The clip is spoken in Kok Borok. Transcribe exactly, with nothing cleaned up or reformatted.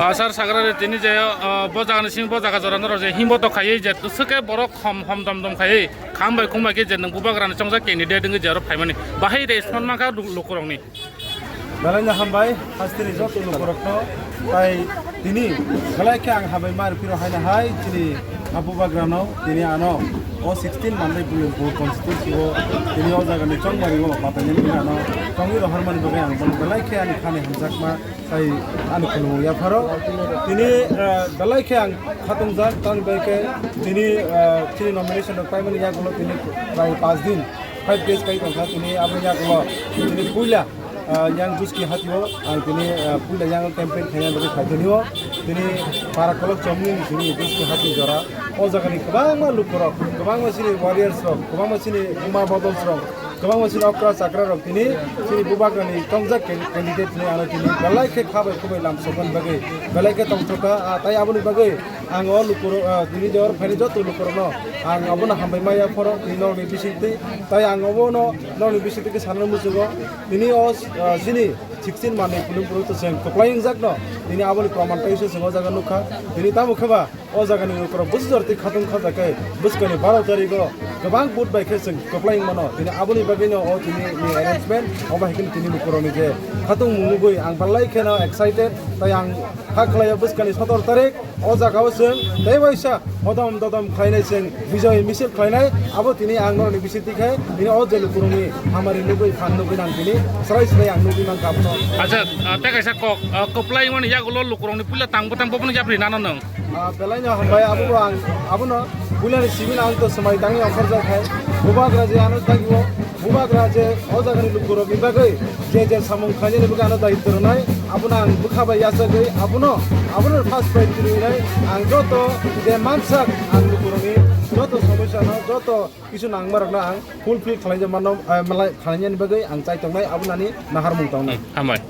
Ah, sir, sagra re tini je, ah, bo jaga ni simi bo jaga jora norok je himbo to khaiwi je swke borok hom, hom dom dom khaiwi kham bai khum bai khe je nwng bubagra ni chongjak candidate wngwi je aro phaimani bahai respond mankha lu-, lukurokni. Belai no hambai, hasteni joto lukurokno, tai tini belai khe ang hambai ma rw phiro haino hai chini ha bubagrano tini ano o sixteen Mandai Bul-, Bul constituency o tini o jaga ni chongmari o batai ni ano chongwi rohormani bagwi ang bono belai khe ani khani hamjakma. Tai ani khulumung yapharo. Tini, ah, belai khe ang khatungjak, tamni bai khe tini, ah, chini nomination rok paimani yagulo tini prai panch din, five days kai tongkha tini aboni yagulo tini puila, ah, yang Juski hatio ang tini, ah, puila yang campaign khaina bagwi phaithani o tini para kolok chomni tini Juski hati jora o jaga ni kwbangma lukurok, kwbangma chini warriors rok, kwbangma chini buma bodol rok, kwbangma chini okra chakra rok tini chini bubagrani tongjak can-, candidate ni ano tini belai khe kha bai khuk bai lam sokmani bagwi belai khe tongthokha, ah, tai aboni bagwi ang o lukurok, ah, tini jor phaini joto lukurokno ang abono hambai maya phoro tini norokni bisingtwi, tai ang obono norokni bisingtwi khe sana muchungo tini o, ah, chini sixteen Mandai Bul-, Bul to chwng kwplai wngjakno tini aboni proman tai se chwng o jaga nukha tini tamo khe ba. O jagani lukurok bwsajor tei khatung kha jakhe bwskani baro tarigo kwbang vote bai khe chwng kwplai wng mano. Tini aboni bagwino o tini ni arrangement, obo hai kheno tini lukurokni je khatung mung nugwi ang belai kheno excited, tai ang kha khlaio bwskani sotor tarik o jagao chwng tei waisa hodom dodom khlainai chwng bijoy misil khlainai. Abo tini ang norokni bisingtwi khe tini o je lukurokni hamari nugwi phan nugwi nang tini srai srai ang nugwi mankha abono. Acha, ah, tei kaisa kok, ah, kwplai wngmani yagulo lukurokni puila tang bwtang bobono yapri nano nwng? Ah, belai no hambai, abo bo ang, abono builani civil ang to swmai tangwi ongkhorjak khai. Bubagra je ano tagio, bubagra je o jagani lukurokni bagwi je je samung khlainani bagwi ano daityo rwnai, abono ang bwkha bai yachagwi, abono, abono first priority rwnai, ang joto je mansak ang lukurokni joto somosya no, joto kisu nangmarokno ang fulfill khlaijak mano, eh, malai khlainani bagwi ang chai tongnai, abono ani naharmung tongnai. Hambai.